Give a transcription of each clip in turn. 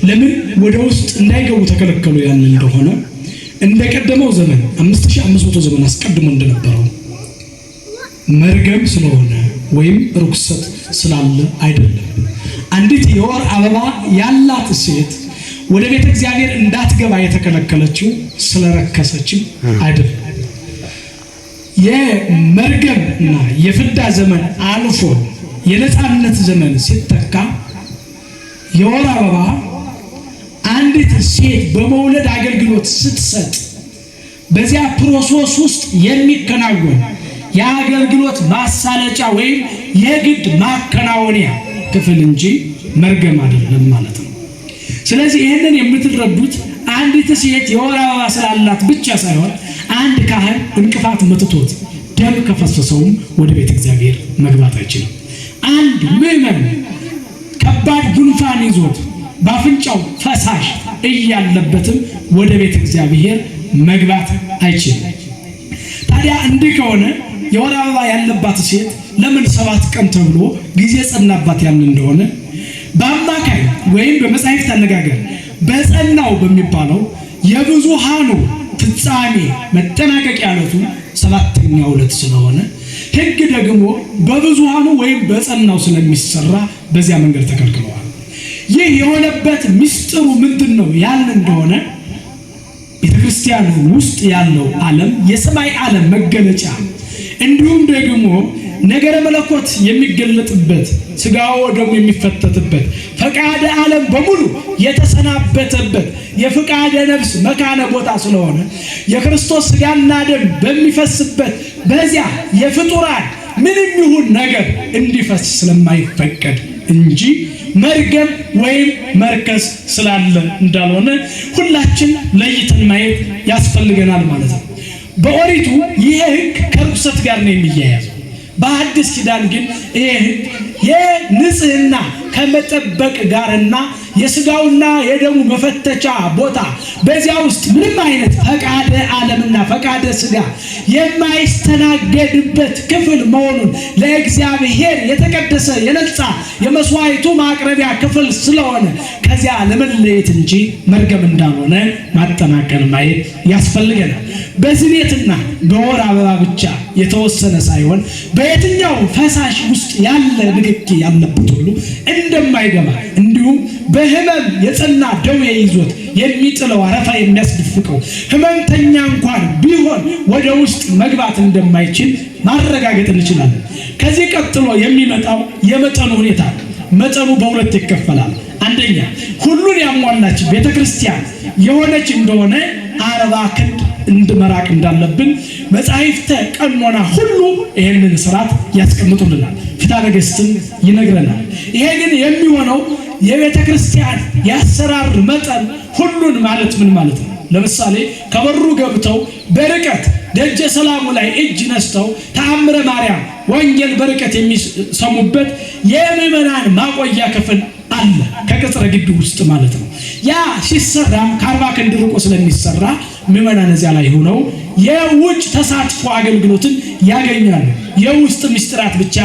ለምን ወደ ውስጥ እንዳይገቡ ተከለከሉ? ያን እንደሆነ እንደቀደመው ዘመን 5500 ዘመን አስቀድሞ እንደነበረው መርገም ስለሆነ ወይም ርኩሰት ስላለ አይደለም። አንዲት የወር አበባ ያላት ሴት ወደ ቤተ እግዚአብሔር እንዳትገባ የተከለከለችው ስለረከሰችም አይደለም። የመርገም እና የፍዳ ዘመን አልፎ የነፃነት ዘመን ሲተካ የወር አበባ አንዲት ሴት በመውለድ አገልግሎት ስትሰጥ በዚያ process ውስጥ የሚከናወን የአገልግሎት ማሳለጫ ወይም የግድ ማከናወኒያ ክፍል እንጂ መርገም አይደለም ማለት ነው። ስለዚህ ይህንን የምትረዱት አንዲት ሴት የወር አበባ ስላላት ብቻ ሳይሆን አንድ ካህን እንቅፋት መትቶት ደም ከፈሰሰውም ወደ ቤተ እግዚአብሔር መግባት አይችልም። አንድ ምዕመን ከባድ ጉንፋን ይዞት በአፍንጫው ፈሳሽ እያለበትም ወደ ቤተ እግዚአብሔር መግባት አይችልም። ታዲያ እንዲህ ከሆነ የወር አበባ ያለባት ሴት ለምን 7 ቀን ተብሎ ጊዜ ጸናባት? ያን እንደሆነ በአማካይ ወይም በመጻሕፍት አነጋገር በጸናው በሚባለው የብዙሃኑ ፍጻሜ መጠናቀቂያ ዕለቱ 7ኛው ዕለት ስለሆነ ሕግ ደግሞ በብዙሃኑ ወይም በጸናው ስለሚሰራ በዚያ መንገድ ተከልክለዋል። ይህ የሆነበት ምስጢሩ ምንድን ነው ያልን እንደሆነ ቤተክርስቲያን ውስጥ ያለው ዓለም የሰማይ ዓለም መገለጫ እንዲሁም ደግሞ ነገረ መለኮት የሚገለጥበት ስጋው ደግሞ የሚፈተትበት ፈቃደ ዓለም በሙሉ የተሰናበተበት የፈቃደ ነፍስ መካነ ቦታ ስለሆነ የክርስቶስ ስጋና ደም በሚፈስበት በዚያ የፍጡራን ምንም ይሁን ነገር እንዲፈስ ስለማይፈቀድ እንጂ መርገም ወይም መርከስ ስላለ እንዳልሆነ ሁላችን ለይተን ማየት ያስፈልገናል ማለት ነው። በኦሪቱ ይሄ ሕግ ከርኩሰት ጋር ነው የሚያያዘው። በአዲስ ኪዳን ግን ይሄ ሕግ የንጽህና ከመጠበቅ ጋርና የስጋውና የደሙ መፈተቻ ቦታ በዚያ ውስጥ ምንም አይነት ፈቃደ ዓለምና ፈቃደ ስጋ የማይስተናገድበት ክፍል መሆኑን ለእግዚአብሔር የተቀደሰ የነጻ የመስዋዕቱ ማቅረቢያ ክፍል ስለሆነ ከዚያ ለመለየት እንጂ መርገም እንዳልሆነ ማጠናቀን ማየት ያስፈልገናል። በዝኔትና በወር አበባ ብቻ የተወሰነ ሳይሆን በየትኛው ፈሳሽ ውስጥ ያለ ንክኪ ያለበት ሁሉ እንደማይገባ እንዲሁም በህመም የጸና ደዌ ይዞት የሚጥለው አረፋ የሚያስደፍቀው ህመምተኛ እንኳን ቢሆን ወደ ውስጥ መግባት እንደማይችል ማረጋገጥ እንችላለን። ከዚህ ቀጥሎ የሚመጣው የመጠኑ ሁኔታ መጠኑ በሁለት ይከፈላል። አንደኛ ሁሉን ያሟላች ቤተክርስቲያን የሆነች እንደሆነ 40 ክንድ እንድመራቅ እንዳለብን መጻሕፍተ ቀኖና ሁሉ ይሄንን ስርዓት ያስቀምጡልናል። ፍትሐ ነገሥትም ይነግረናል። ይሄ ግን የሚሆነው የቤተ ክርስቲያን የአሰራር መጠን ሁሉን ማለት ምን ማለት ነው? ለምሳሌ ከበሩ ገብተው በርቀት ደጀ ሰላሙ ላይ እጅ ነስተው ተአምረ ማርያም ወንጌል በርቀት የሚሰሙበት የምዕመናን ማቆያ ክፍል አለ፣ ከቅጽረ ግቢ ውስጥ ማለት ነው። ያ ሲሰራም ከ40 ክንድ ርቆ ስለሚሰራ ምዕመናን እዚያ ላይ ሆነው የውጭ ተሳትፎ አገልግሎትን ያገኛሉ። የውስጥ ምስጢራት ብቻ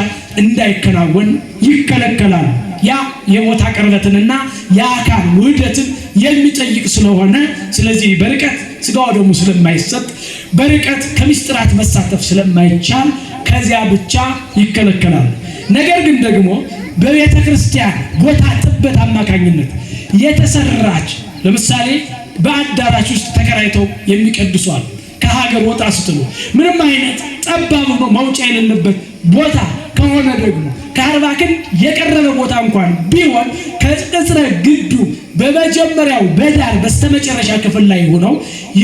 እንዳይከናወን ይከለከላሉ። ያ የቦታ ቅርበትንና የአካል ውህደትን የሚጠይቅ ስለሆነ ስለዚህ በርቀት ስጋው ደግሞ ስለማይሰጥ በርቀት ከምስጢራት መሳተፍ ስለማይቻል ከዚያ ብቻ ይከለከላሉ። ነገር ግን ደግሞ በቤተ ክርስቲያን ቦታ ጥበት አማካኝነት የተሰራች ለምሳሌ በአዳራሽ ውስጥ ተከራይተው የሚቀድሱ አሉ። ከሀገር ወጣ ስትሉ ምንም አይነት ጠባብ ሆኖ መውጫ የሌለበት ቦታ ከሆነ ደግሞ ከ40 ክንድ የቀረበ ቦታ እንኳን ቢሆን ከቅጽረ ግቢው በመጀመሪያው በዳር በስተመጨረሻ ክፍል ላይ ሆነው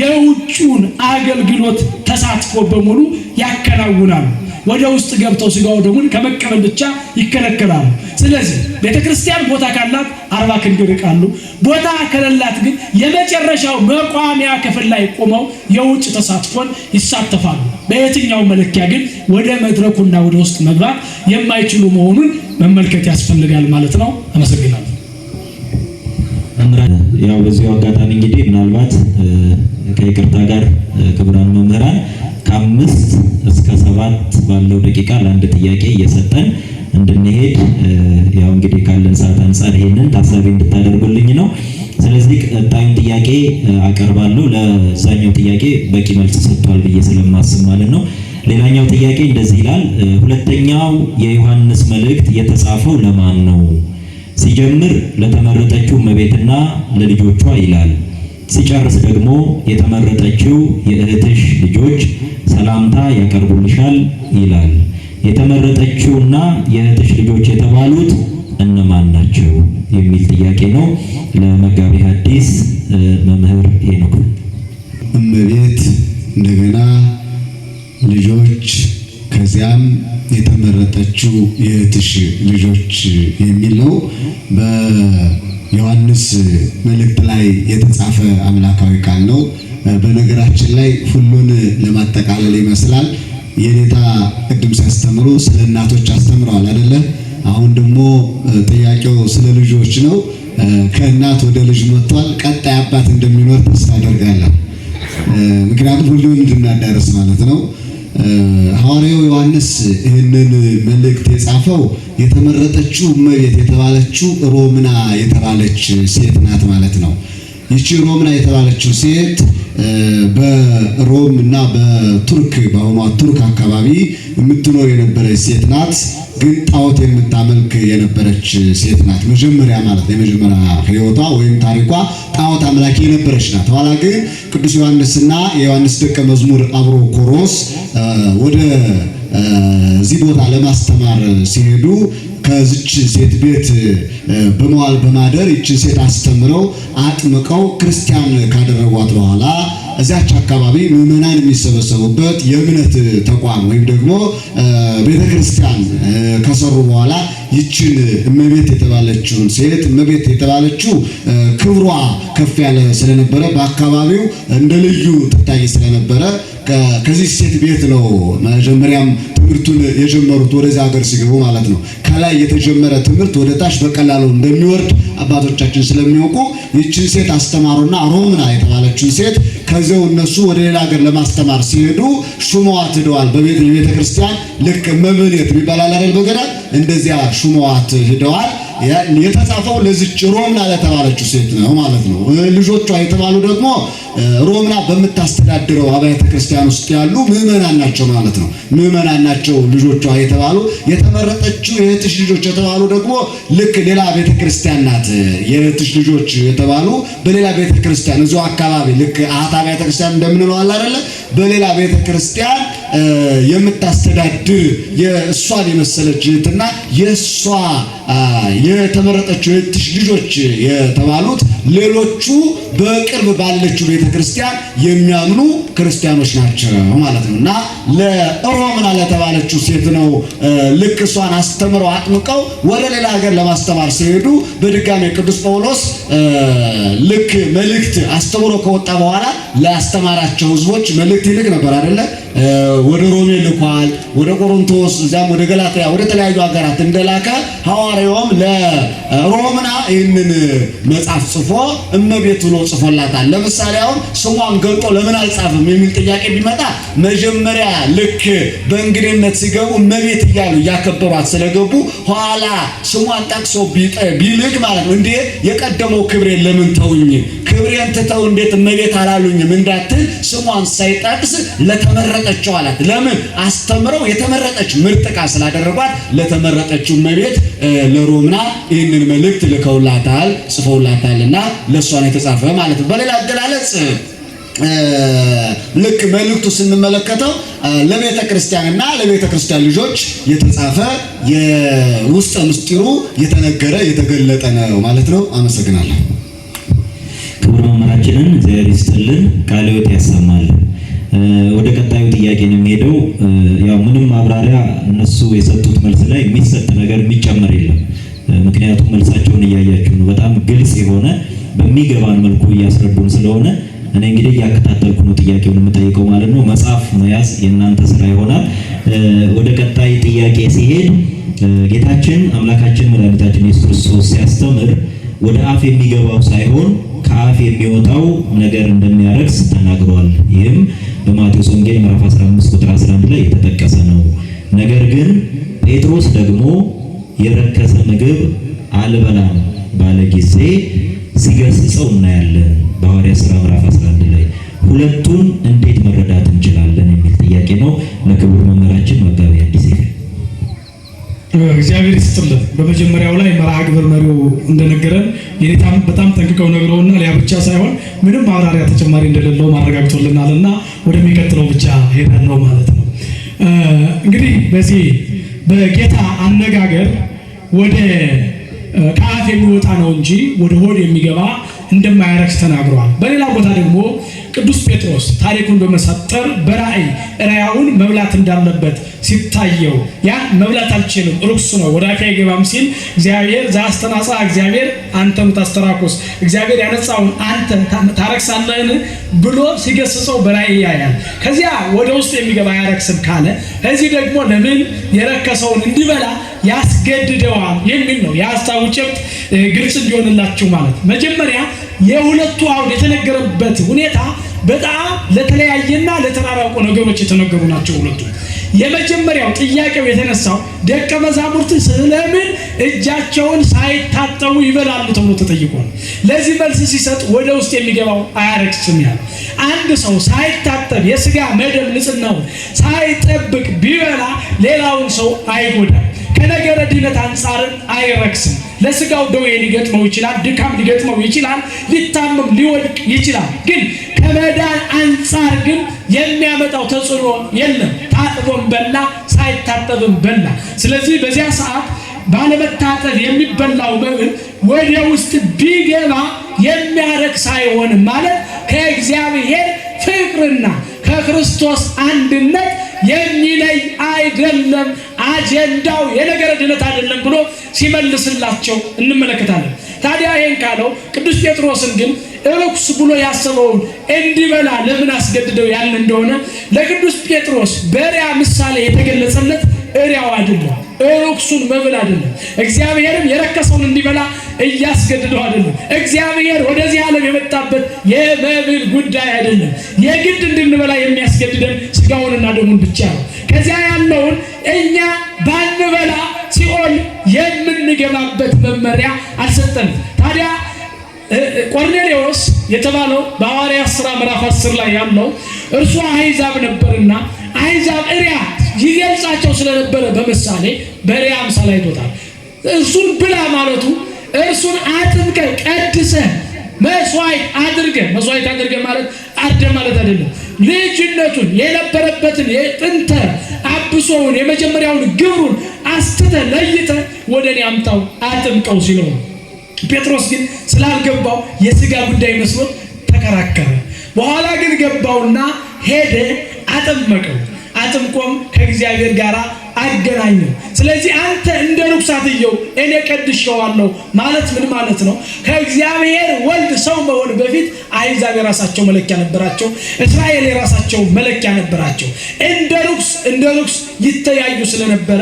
የውጩን አገልግሎት ተሳትፎ በሙሉ ያከናውናሉ። ወደ ውስጥ ገብተው ስጋው ደሙን ከመቀበል ብቻ ይከለከላሉ። ስለዚህ ቤተክርስቲያን ቦታ ካላት 40 ክንድ ይርቃሉ። ቦታ ከሌላት ግን የመጨረሻው መቋሚያ ክፍል ላይ ቆመው የውጭ ተሳትፎን ይሳተፋሉ። በየትኛው መለኪያ ግን ወደ መድረኩና ወደ ውስጥ መግባት የማይችሉ መሆኑን መመልከት ያስፈልጋል ማለት ነው። አመሰግናለሁ። ያው በዚሁ አጋጣሚ እንግዲህ ምናልባት ከይቅርታ ጋር ክቡራን መምህራን ከ5 እስከ 7 ባለው ደቂቃ ለአንድ ጥያቄ እየሰጠን እንድንሄድ ያው እንግዲህ ካለን ሰዓት አንፃር ይሄንን ታሳቢ እንድታደርጉልኝ ነው። አቀርባለሁ። ለዛኛው ጥያቄ በቂ መልስ ሰጥቷል ብዬ ስለማስብ ማለት ነው። ሌላኛው ጥያቄ እንደዚህ ይላል። ሁለተኛው የዮሐንስ መልእክት የተጻፈው ለማን ነው? ሲጀምር ለተመረጠችው እመቤትና ለልጆቿ ይላል። ሲጨርስ ደግሞ የተመረጠችው የእህትሽ ልጆች ሰላምታ ያቀርቡልሻል ይላል። የተመረጠችውና የእህትሽ ልጆች የተባሉት እነማን ናቸው የሚል ጥያቄ ነው። ለመጋቤ ሐዲስ መምህር ሄኖክ። እመቤት እንደገና ልጆች ከዚያም የተመረጠችው የእህትሽ ልጆች የሚል ነው። በዮሐንስ መልእክት ላይ የተጻፈ አምላካዊ ቃል ነው። በነገራችን ላይ ሁሉን ለማጠቃለል ይመስላል። የኔታ ቅድም ሲያስተምሩ ስለ እናቶች አስተምረዋል አይደለ? አሁን ደግሞ ጥያቄው ስለ ልጆች ነው። ከእናት ወደ ልጅ መጥቷል። ቀጣይ አባት እንደሚኖር ተስፋ አደርጋለሁ። ምክንያቱም ሁሉን እንድናዳርስ ማለት ነው። ሐዋርያው ዮሐንስ ይህንን መልእክት የጻፈው የተመረጠችው እመቤት የተባለችው ሮምና የተባለች ሴት ናት ማለት ነው። ይቺ ሮምና የተባለችው ሴት በሮም እና በቱርክ በአሁኗ ቱርክ አካባቢ የምትኖር የነበረች ሴት ናት። ግን ጣዖት የምታመልክ የነበረች ሴት ናት። መጀመሪያ ማለት ነው የመጀመሪያ ሕይወቷ ወይም ታሪኳ ጣዖት አምላኪ የነበረች ናት። ኋላ ግን ቅዱስ ዮሐንስና የዮሐንስ ደቀ መዝሙር አብሮኮሮስ ወደ እዚህ ቦታ ለማስተማር ሲሄዱ ከዚች ሴት ቤት በመዋል በማደር ይችን ሴት አስተምረው አጥምቀው ክርስቲያን ካደረጓት በኋላ እዚያች አካባቢ ምዕመናን የሚሰበሰቡበት የእምነት ተቋም ወይም ደግሞ ቤተክርስቲያን ከሰሩ በኋላ ይችን እመቤት የተባለችውን ሴት እመቤት የተባለችው ክብሯ ከፍ ያለ ስለነበረ በአካባቢው እንደ ልዩ ትታይ ስለነበረ ከዚህ ሴት ቤት ነው መጀመሪያም ትምህርቱን የጀመሩት ወደዚህ ሀገር ሲገቡ ማለት ነው። ከላይ የተጀመረ ትምህርት ወደ ታች በቀላሉ እንደሚወርድ አባቶቻችን ስለሚያውቁ ይችን ሴት አስተማሩና ሮምና የተባለችውን ሴት ከዚያው እነሱ ወደ ሌላ ሀገር ለማስተማር ሲሄዱ ሹመዋት ሄደዋል። በቤተ ክርስቲያን ልክ መምኔት የሚባል አለ አይደል? በገዳም እንደዚያ ሹመዋት ሄደዋል። የተጻፈው ለዚች ሮምና ለተባለችው ሴት ነው ማለት ነው። ልጆቿ የተባሉ ደግሞ ሮምና በምታስተዳድረው አብያተ ክርስቲያን ውስጥ ያሉ ምዕመናን ናቸው ማለት ነው። ምዕመናን ናቸው ልጆቿ የተባሉ። የተመረጠችው የእህትሽ ልጆች የተባሉ ደግሞ ልክ ሌላ ቤተ ክርስቲያን ናት። የእህትሽ ልጆች የተባሉ በሌላ ቤተ ክርስቲያን እዚሁ አካባቢ ልክ አሃት አብያተ ክርስቲያን እንደምንለው አለ አይደለ? በሌላ ቤተ ክርስቲያን የምታስተዳድር የእሷን የመሰለች እህትና የእሷ የተመረጠችው የእህትሽ ልጆች የተባሉት ሌሎቹ በቅርብ ባለችው ቤተክርስቲያን የሚያምኑ ክርስቲያኖች ናቸው ማለት ነው። እና ለሮምና ለተባለችው ሴት ነው ልክ እሷን አስተምረው አጥምቀው ወደ ሌላ ሀገር ለማስተማር ሲሄዱ በድጋሜ ቅዱስ ጳውሎስ ልክ መልእክት አስተምሮ ከወጣ በኋላ ላስተማራቸው ሕዝቦች መልእክት ይልክ ነበር አይደለ? ወደ ሮሜ ልኳል፣ ወደ ቆሮንቶስ፣ እዚያም ወደ ገላትያ፣ ወደ ተለያዩ ሀገራት እንደላከ ሐዋርያውም ለሮምና ይህንን መጽሐፍ ጽፎ እመቤት ብሎ ጽፎላታል። ለምሳሌ አሁን ስሟን ገልጦ ለምን አልጻፍም የሚል ጥያቄ ቢመጣ መጀመሪያ ልክ በእንግድነት ሲገቡ እመቤት እያሉ እያከበሯት ስለገቡ ኋላ ስሟን ጠቅሶ ቢልክ ማለት ነው እንዴ የቀደመው ክብሬን ለምን ተውኝ፣ ክብሬን ትተው እንዴት እመቤት አላሉኝም እንዳትል ስሟን ሳይጠቅስ ለተመረጠችው አላት። ለምን አስተምረው የተመረጠች ምርጥ ዕቃ ስላደረጓት ለተመረጠችው እመቤት ለሮምና ይህንን መልእክት ልከውላታል፣ ጽፈውላታልና ለእሷ ነው የተጻፈ ማለት ነው። በሌላ አገላለጽ ልክ መልእክቱ ስንመለከተው ለቤተ ክርስቲያንና ለቤተ ክርስቲያን ልጆች የተጻፈ የውስጠ ምስጢሩ የተነገረ የተገለጠ ነው ማለት ነው። አመሰግናለሁ። ክቡር መምህራችንን እግዚአብሔር ይስጥልን፣ ቃለ ሕይወት ያሰማልን። ወደ ቀጣዩ ጥያቄ ነው የሚሄደው። ያው ምንም ማብራሪያ እነሱ የሰጡት መልስ ላይ የሚሰጥ ነገር የሚጨመር የለም። ምክንያቱም መልሳቸውን እያያችሁ ነው። በጣም ግልጽ የሆነ በሚገባን መልኩ እያስረዱን ስለሆነ እኔ እንግዲህ እያከታተልኩ ነው ጥያቄውን የምጠይቀው ማለት ነው። መጽሐፍ መያዝ የእናንተ ስራ ይሆናል። ወደ ቀጣይ ጥያቄ ሲሄድ ጌታችን አምላካችን መድኃኒታችን ኢየሱስ ክርስቶስ ሲያስተምር ወደ አፍ የሚገባው ሳይሆን ከአፍ የሚወጣው ነገር እንደሚያረክስ ተናግሯል። ይህም በማቴዎስ ወንጌል ምዕራፍ 15 ቁጥር 11 ላይ የተጠቀሰ ነው። ነገር ግን ጴጥሮስ ደግሞ የረከሰ ምግብ አልበላም ባለ ጊዜ ሲገስጸው እናያለን። በሐዋርያት ሥራ ምዕራፍ 11 ላይ ሁለቱን እንዴት መረዳት እንችላለን የሚል ጥያቄ ነው። ለክቡር መምህራችን መጋቤ ሐዲስ ኤፍሬም። እግዚአብሔር ይስጥልን። በመጀመሪያው ላይ መርሃ ግብር መሪው እንደነገረን የኔታም በጣም ጠንቅቀው ነግረውናል። ያ ብቻ ሳይሆን ምንም ማብራሪያ ተጨማሪ እንደሌለው ማረጋግጦልናል እና ወደሚቀጥለው ብቻ ሄዳለው ማለት ነው። እንግዲህ በዚህ በጌታ አነጋገር ወደ ከአፍ የሚወጣ ነው እንጂ ወደ ሆድ የሚገባ እንደማያረክስ ተናግረዋል። በሌላ ቦታ ደግሞ ቅዱስ ጴጥሮስ ታሪኩን በመሳጠር በራእይ ራእያውን መብላት እንዳለበት ሲታየው ያ መብላት አልችልም ርኩስ ነው ወደ አፌ አይገባም ሲል እግዚአብሔር ዘአስተናጻ እግዚአብሔር አንተም ታስተራኩስ እግዚአብሔር ያነጻውን አንተ ታረክሳለህን ብሎ ሲገስጸው በራእይ ያያል። ከዚያ ወደ ውስጥ የሚገባ አያረክስም ካለ ከዚህ ደግሞ ለምን የረከሰውን እንዲበላ ያስገድደዋል የሚል ነው የሀሳቡ ጭብጥ ግልጽ እንዲሆንላችሁ ማለት። መጀመሪያ የሁለቱ አውድ የተነገረበት ሁኔታ በጣም ለተለያየና ለተራራቁ ነገሮች የተነገሩ ናቸው ሁለቱ። የመጀመሪያው ጥያቄው የተነሳው ደቀ መዛሙርት ስለምን እጃቸውን ሳይታጠቡ ይበላሉ ተብሎ ተጠይቆ ነው። ለዚህ መልስ ሲሰጥ ወደ ውስጥ የሚገባው አያረክስም ያለው። አንድ ሰው ሳይታጠብ የስጋ መደብ ንጽሕናውን ሳይጠብቅ ቢበላ ሌላውን ሰው አይጎዳም። ከነገረ ድነት አንጻር አይረክስም። ለስጋው ደዌ ሊገጥመው ይችላል፣ ድካም ሊገጥመው ይችላል፣ ሊታመም ሊወድቅ ይችላል። ግን ከመዳን አንጻር ግን የሚያመጣው ተጽዕኖ የለም። ታጥቦም በላ ሳይታጠብም በላ። ስለዚህ በዚያ ሰዓት ባለመታጠብ የሚበላው መብል ወደ ውስጥ ቢገባ የሚያረክስ አይሆንም ማለት ከእግዚአብሔር ፍቅርና ከክርስቶስ አንድነት የሚለይ አይደለም። አጀንዳው የነገረ ድነት አይደለም ብሎ ሲመልስላቸው እንመለከታለን። ታዲያ ይሄን ካለው ቅዱስ ጴጥሮስን ግን ርኩስ ብሎ ያሰበውን እንዲበላ ለምን አስገድደው ያን እንደሆነ ለቅዱስ ጴጥሮስ በሪያ ምሳሌ የተገለጸለት እሪያው አይደለም፣ ርኩሱን መብል አይደለም። እግዚአብሔርም የረከሰውን እንዲበላ እያስገድደው አይደለም። እግዚአብሔር ወደዚህ ዓለም የመጣበት የመብል ጉዳይ አይደለም። የግድ እንድንበላ የሚያስገድደን ስጋውንና ደሙን ብቻ ነው። ከዚያ ያለውን እኛ ባንበላ ሲኦል የምንገባበት መመሪያ አልሰጠንም። ታዲያ ቆርኔሌዎስ የተባለው በሐዋርያት ሥራ ምዕራፍ 10 ላይ ያለው እርሱ አሕዛብ ነበርና አሕዛብ እሪያ ይገልጻቸው ስለነበረ በምሳሌ በእሪያ አምሳል አይቶታል። እርሱን ብላ ማለቱ እርሱን አጥምቀ ቀድሰ መስዋዕት አድርገ መስዋዕት አድርገ ማለት አርደ ማለት አይደለም። ልጅነቱን የነበረበትን የጥንተ አብሶውን የመጀመሪያውን ግብሩን አስትተ ለይተ ወደ እኔ አምጣው አጥምቀው ሲለው ነው። ጴጥሮስ ግን ስላልገባው የስጋ ጉዳይ መስሎት ተከራከረ። በኋላ ግን ገባውና ሄደ፣ አጠመቀው። አጥምቆም ከእግዚአብሔር ጋር አገናኘው። ስለዚህ አንተ እንደ ርኩሳትየው እኔ ቀድሼዋለሁ ማለት ምን ማለት ነው? ከእግዚአብሔር ወልድ ሰው መሆን በፊት አሕዛብ የራሳቸው መለኪያ ነበራቸው፣ እስራኤል የራሳቸው መለኪያ ነበራቸው። እንደ ርኩስ እንደ ርኩስ ይተያዩ ስለነበረ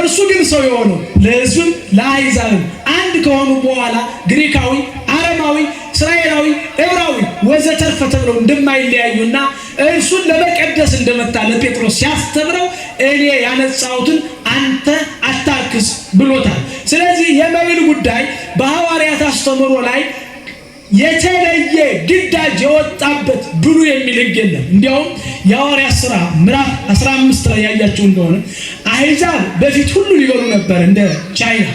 እርሱ ግን ሰው የሆነው ለሕዝብም ለአሕዛብም አንድ ከሆኑ በኋላ ግሪካዊ፣ አረማዊ፣ እስራኤላዊ፣ ዕብራዊ ወዘተርፈ ተብለው እንደማይለያዩና እርሱን ለመቀደስ እንደመጣ ለጴጥሮስ ሲያስተምረው እኔ ያነጻሁትን አንተ አታርክስ ብሎታል። ስለዚህ የመብል ጉዳይ በሐዋርያት አስተምህሮ ላይ የተለየ ግዳጅ የወጣበት ብሉ የሚል ሕግ የለም። እንዲያውም የሐዋርያት ሥራ ምዕራፍ 15 ላይ ያያቸው እንደሆነ አሕዛብ በፊት ሁሉ ሊበሉ ነበር፣ እንደ ቻይና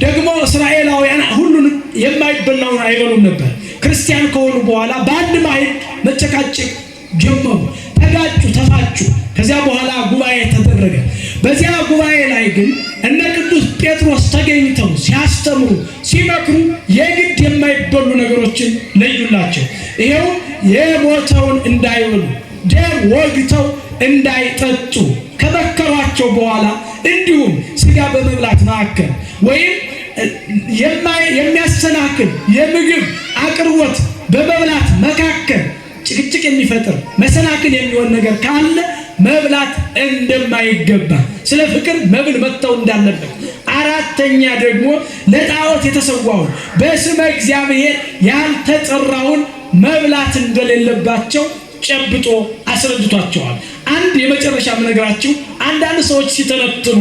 ደግሞ እስራኤላውያን ሁሉንም የማይበላውን አይበሉም ነበር። ክርስቲያን ከሆኑ በኋላ በአንድ ማዕድ መጨቃጨቅ ጀመሩ። ተጋጩ፣ ተፋጩ። ከዚያ በኋላ ጉባኤ ተደረገ። በዚያ ጉባኤ ላይ ግን እነ ቅዱስ ጴጥሮስ ተገኝተው ሲያስተምሩ ሲመክሩ የግድ የማይበሉ ነገሮችን ለዩላቸው። ይኸው የሞተውን እንዳይበሉ፣ ደም ወግተው እንዳይጠጡ ከመከሯቸው በኋላ እንዲሁም ስጋ በመብላት መካከል ወይም የሚያሰናክል የምግብ አቅርቦት በመብላት መካከል ጭቅጭቅ የሚፈጥር መሰናክል የሚሆን ነገር ካለ መብላት እንደማይገባ ስለ ፍቅር መብል መተው እንዳለበት። አራተኛ ደግሞ ለጣዖት የተሰዋውን በስመ እግዚአብሔር ያልተጠራውን መብላት እንደሌለባቸው ጨብጦ አስረድቷቸዋል። አንድ የመጨረሻ የምነግራችሁ፣ አንዳንድ ሰዎች ሲተነትኑ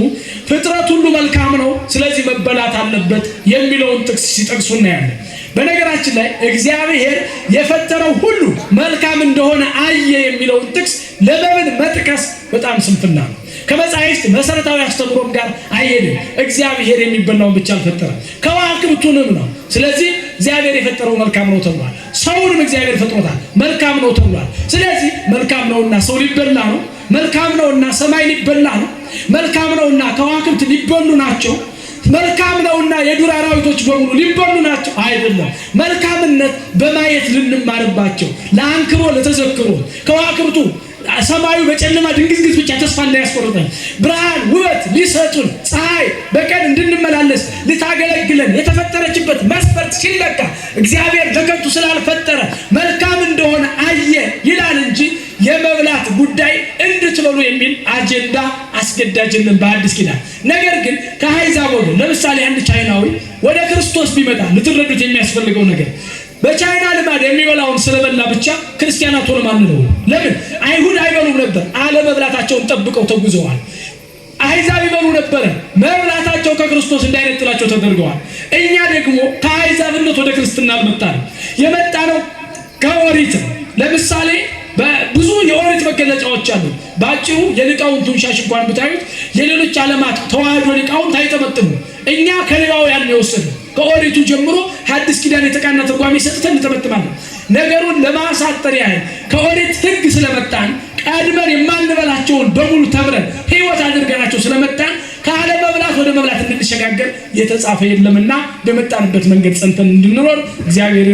ፍጥረት ሁሉ መልካም ነው፣ ስለዚህ መበላት አለበት የሚለውን ጥቅስ ሲጠቅሱ እናያለን። በነገራችን ላይ እግዚአብሔር የፈጠረው ሁሉ መልካም እንደሆነ አየ የሚለውን ጥቅስ ለመብል መጥቀስ በጣም ስንፍና ነው። ከመጻሕፍት መሰረታዊ አስተምህሮም ጋር አይሄድም። እግዚአብሔር የሚበላውን ብቻ አልፈጠረም፣ ከዋክብቱንም ነው። ስለዚህ እግዚአብሔር የፈጠረው መልካም ነው ተብሏል። ሰውንም እግዚአብሔር ፈጥሮታል፣ መልካም ነው ተብሏል። ስለዚህ መልካም ነውና ሰው ሊበላ ነው። መልካም ነውና ሰማይ ሊበላ ነው። መልካም ነውና ከዋክብት ሊበሉ ናቸው። መልካም ነውና የዱር አራዊቶች በሙሉ ሊበሉ ናቸው። አይደለም። መልካምነት በማየት ልንማርባቸው፣ ለአንክሮ ለተዘክሮ ከዋክብቱ ሰማዩ በጨለማ ድንግዝግዝ ብቻ ተስፋ እንዳያስቆርጠን ብርሃን ውበት ሊሰጡን ፀሐይ በቀን እንድንመላለስ ልታገለግለን የተፈጠረችበት መስፈርት ሲለካ እግዚአብሔር ለከንቱ ስላልፈጠረ መልካም እንደሆነ አየ ይላል እንጂ የመብላት ጉዳይ እንድትበሉ የሚል አጀንዳ አስገዳጅ የለም በአዲስ ኪዳን። ነገር ግን ከአሕዛብ ወገን ለምሳሌ አንድ ቻይናዊ ወደ ክርስቶስ ቢመጣ ልትረዱት የሚያስፈልገው ነገር በቻይና ልማድ የሚበላውን ስለበላ ብቻ ክርስቲያን አትሆንም አንለው። ለምን? አይሁድ አይበሉም ነበር፣ አለመብላታቸውን ጠብቀው ተጉዘዋል። አሕዛብ ይበሉ ነበረ፣ መብላታቸው ከክርስቶስ እንዳይነጥላቸው ተደርገዋል። እኛ ደግሞ ከአሕዛብነት ወደ ክርስትና አልመጣንም። የመጣነው ከኦሪት ነው። ለምሳሌ ብዙ የኦሪት መገለጫዎች አሉ። በአጭሩ የሊቃውንቱን ሻሽ እንኳን ብታዩት የሌሎች ዓለማት ተዋህዶ ሊቃውንት አይጠመጥሙ። እኛ ከሌዋውያን ነው የወሰድነው። ከኦሪቱ ጀምሮ ሐዲስ ኪዳን የተቃና ትርጓሜ ሰጥተን እንጠመጥማለን። ነገሩን ለማሳጠር ያህል ከኦሪት ሕግ ስለመጣን ቀድመን የማንበላቸውን በሙሉ ተምረን ሕይወት አድርገናቸው ስለመጣን ካለመብላት ወደ መብላት እንድንሸጋገር የተጻፈ የለምና በመጣንበት መንገድ ጸንተን እንድንኖር እግዚአብሔር